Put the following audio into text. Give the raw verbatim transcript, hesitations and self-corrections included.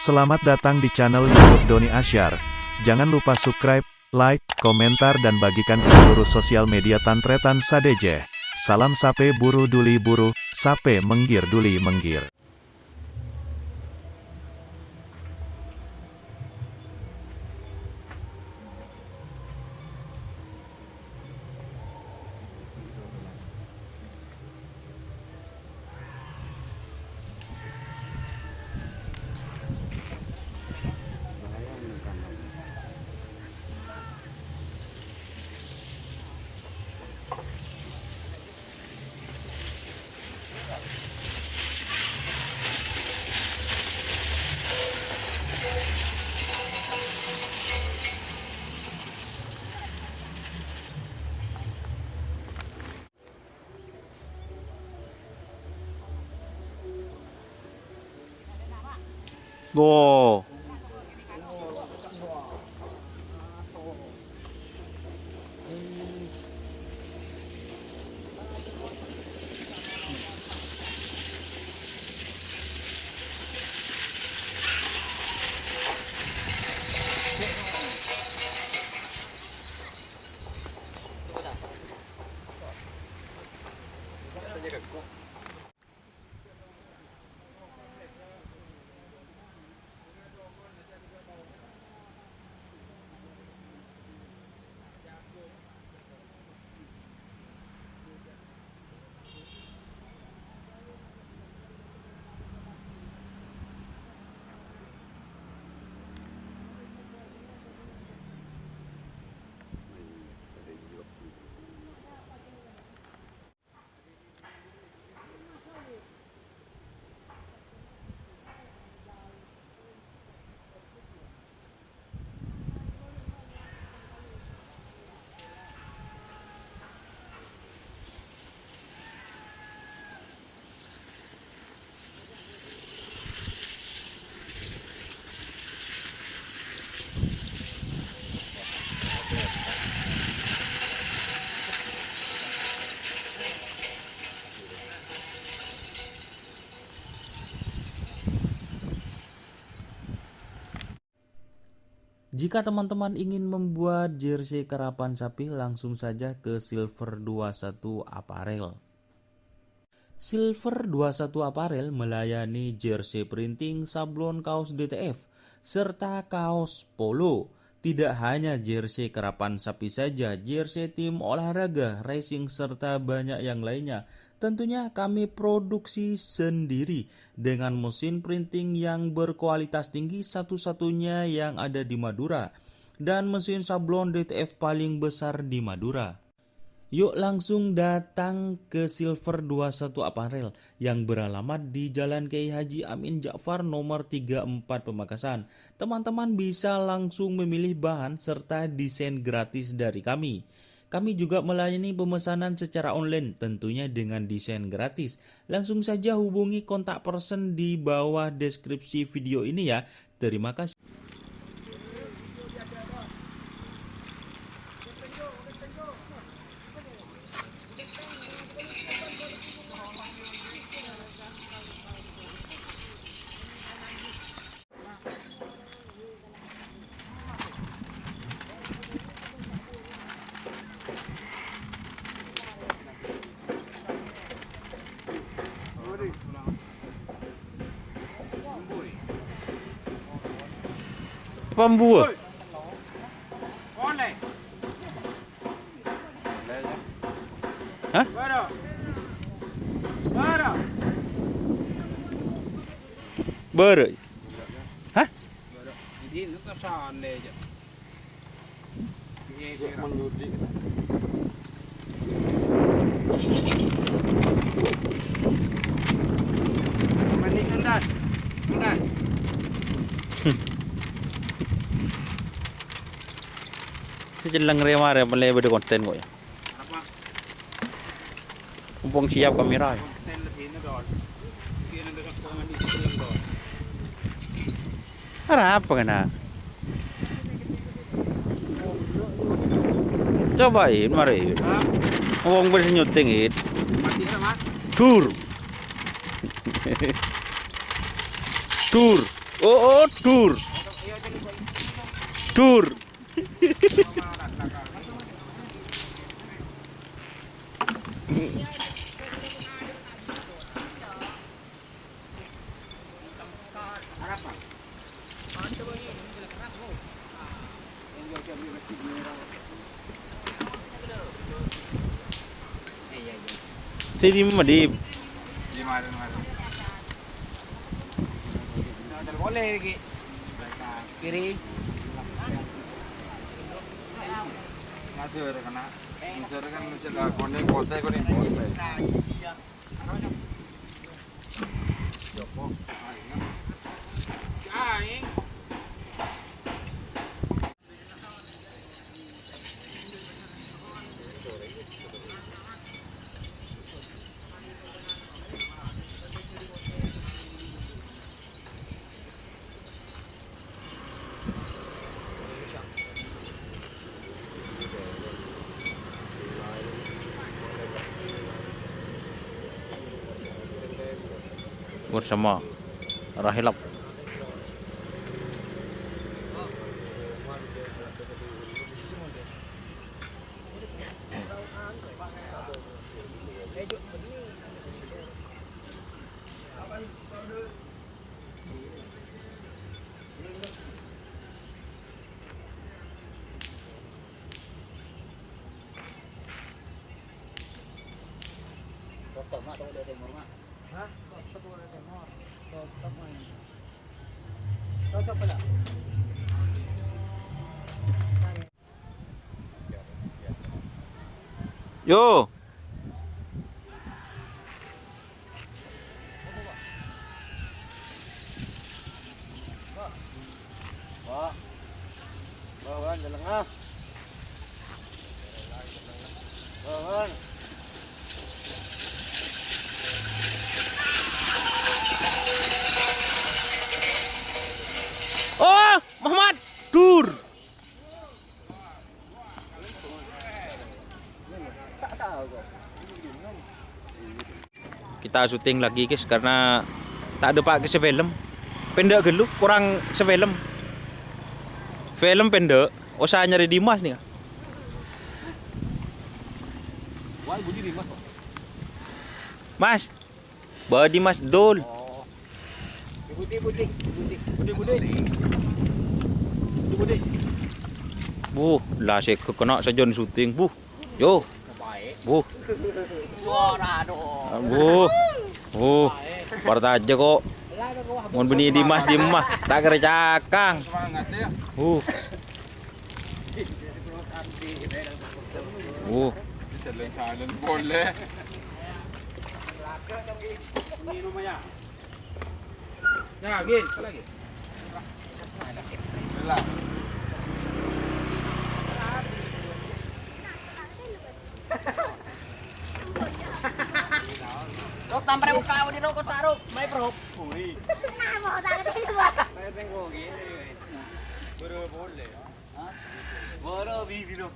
Selamat datang di channel YouTube Doni Asyar. Jangan lupa subscribe, like, komentar, dan bagikan ke seluruh sosial media tan-tarètan sadhâjâ. Salam sapè buru dhuli buru, sapè mèngghir dhuli mèngghir. Wo. Jika teman-teman ingin membuat jersey karapan sapi, langsung saja ke Silver dua satu Apparel. Silver dua satu Apparel melayani jersey printing, sablon kaos D T F, serta kaos polo. Tidak hanya jersey karapan sapi saja, jersey tim olahraga, racing, serta banyak yang lainnya. Tentunya kami produksi sendiri dengan mesin printing yang berkualitas tinggi, satu-satunya yang ada di Madura, dan mesin sablon D T F paling besar di Madura. Yuk langsung datang ke Silver dua satu Apparel yang beralamat di Jalan Kiai Haji Amin Ja'far nomor tiga empat Pamekasan. Teman-teman bisa langsung memilih bahan serta desain gratis dari kami. Kami juga melayani pemesanan secara online, tentunya dengan desain gratis. Langsung saja hubungi kontak person di bawah deskripsi video ini ya. Terima kasih. Apa mbuwâ? Hah? Bârâ'. Hah? Hmm. Sè celleng rè marè mèlè bâdâ konten kok, yâ. Mumpung siap kamera, yâ. Arapa kèna? Coba, In, marè, In. Wong bâdâ nyuting, In. Dur. Dur. Oh, oh, dur. Dur. Sini, Madib. Boleh lagi. Kiri. Ngatur kena. Ngatur kan cek koning kote koning boleh. Bersama Rahilap. Cocok, Mak, kalau dari timur, Mak. Hah? Cocok kalau dari timur. Cocok, Mak. Cocok, Mak. Yo. Wah. Wah, Wan, jalan, ah. Wah, Wan. Oh, Muhammad, dur. Kita syuting lagi, guys, karena ta' dâpa' ka sè film. Pendâ' ghâllu, korang sè film. Film pendâ', osa nyarè Dimas nèka. Wah, budi Dimas, Pak. Mas, Bâdâ Mas Dul. Oh. Budi, Budi, Budi. Budi, Budi. Budi, Budi. Buh, la sè kènè' sajân syuting, buh. Yo. Buh. Wah, aduh. Buh. Buh. Partajâ kok. Mon bânnè Dimas, Dimas. Ta' kèra cakang. Semangat, ya. Buh. Wuh. Bisa leng-salen boleh. Ya, gini, lagi. Lah. Rok, tampar buka, di rokok, taruh. Mai, Bro. Wih. Nah, mau taruh sini, Bro. Saya tengok gini. Bro, boleh. Boro bibiro.